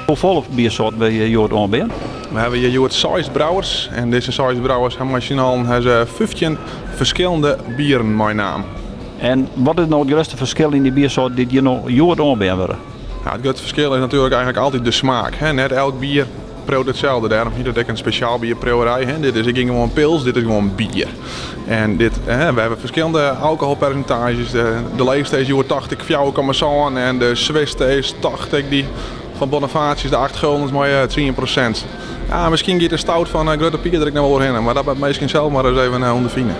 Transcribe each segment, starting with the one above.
Hoefolle biersoarten wurde hjir hjoed oanbean? We hawwe hjir hjoed seis brouwers en dizze seis brouwers ha mei syn allen ha se 15 ferskillende bieren meinaam. En wat is no it grutste ferskil yn dy biersoarten dy't hjir no hjoed oanbean wurde? Ja, it grutte ferskil is natuerlik eigentlik altyd de smaak. Net elk bier priuwt itselde. Dêrom hjit it ek in spesjaal bierpriuwerij. Dit is ek gjin gewoan pils, dit is gewoan bier. En dit, we hawwe ferskillende alkoholpersintaazjes. De leechste is hjoed tocht ik 4,7 en de swierste is tocht ik dy fan Bonifatius de 8 guldens mei 10%. Ja, miskien giet de stout fan Grutte Pier der ek noch wol oerhinne, mar dat moat minsken sels mar ris even ûnderfine.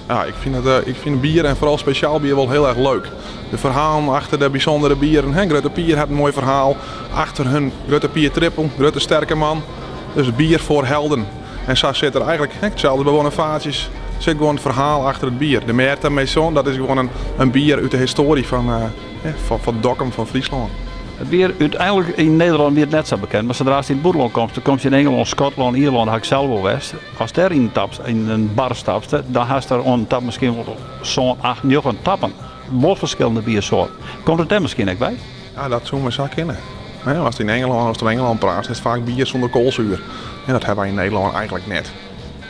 Ja, ik fyn it, ik fyn bier en foaral spesjaal bier wol hiel erch leuk. De ferhalen achter de bysûndere bieren. Hè, Grutte Pier hat in moai ferhaal achter hun Grutte Pier Trippel, Grutte Sterke Man. Dus bier foar helden. En sa sit der eigentlik, hè, itselde by Bonifatius, sit gewoan it ferhaal achter it bier. De Meerte Maison, dat is gewoan in bier út de histoarje fan Dokkum, fan Fryslân. It bier úteinlik yn Nederlân wie it net sa bekend, mar sadra'tst yn it bûtenlân komst, dan komst yn Ingelân, Skotlân, Ierlân, dêr ha ik sels wol west. Ast dêr yn tapst, yn in bar stapst, dan hast der oan tap miskien wol sân, acht, njoggen tappen. Wol ferskillende biersoarten. Komt it dêr miskien ek wei? Ja, dat soe mar sa kinne. Ast yn Ingelân, ast oer Ingelân praatst, is it faak bier sûnder koalsuer. En dat hawwe wy yn Nederlân eigentlik net.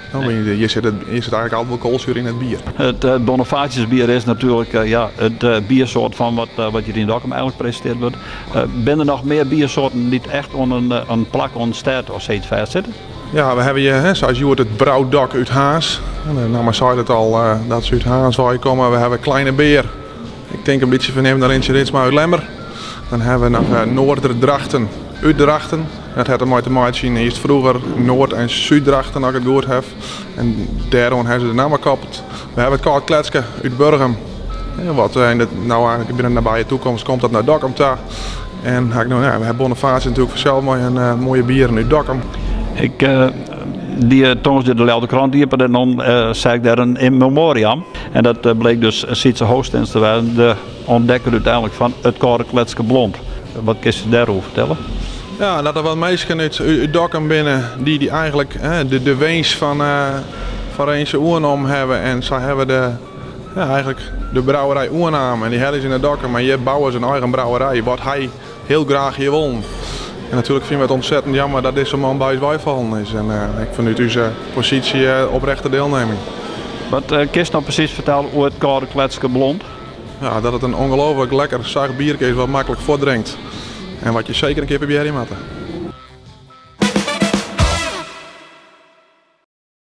Hjir sit eigentlik altyd wol koalsuer yn it bier. It Bonifatiusbier is natuerlik ja, it biersoart fan wat hjir yn Dokkum eigentlik presintearre wurdt. Binne der noch mear biersoarten dy't echt oan in plak, oan in stêd of sayts fêstsitte? Ja, we hawwe hjir, sa as hjoed it Brouwdok út Harns. De namme seit it al dat se út Harns wei komme. We hawwe Kleine Beer, ik tink in bytsje ferneamd nei Rintje Ritsma út Lemmer. Dan hawwe we noch Noorderdrachten út Drachten. Dat hat dermei te meitsjen, earst froeger Noard en Súd-Drachten, as ik it goed haw. En dêroan hawwe se de namme koppeld. We hawwe it Kâld Kletske út Burgum. Wat yn de, no eigentlik binnen de nabije toekomst komt dat nei Dokkum ta. En ha ik no, ja, we hawwe Bonifatius natuerlik fansels mei in eh, moaie bieren út Dokkum. Ik uh, die tongersdei de Ljouwerter Krante iepen en dan uh, seach ik dêr in in memoriam. En dat uh, bleek dus Sietse Hostens te wêzen, de ûntdekker úteinlik fan it Kâlde Kletske Blond. Wat kinst dêroer fertelle? Ja, dat der wat minsken út Dokkum binne dy't eigentlik de winsk fan fan Rinse oernommen hawwe en sa hawwe de ja, eigentlik de brouwerij oernaam en dy helje se nei Dokkum en hjir bouwe se in eigen brouwerij, wat hy hiel graach hie wollen. En natuerlik fine we it ontzettend jammer dat dizze man by ús weifallen is en ek fanút ús posysje oprechte deelneming. Wat kinst no presys fertelle oer it Kâlde Kletske Blond? Ja, dat it in ongelooflik lekker sacht bierke is wat maklik fuortdrinkt en wat je seker in kear probearje moatte.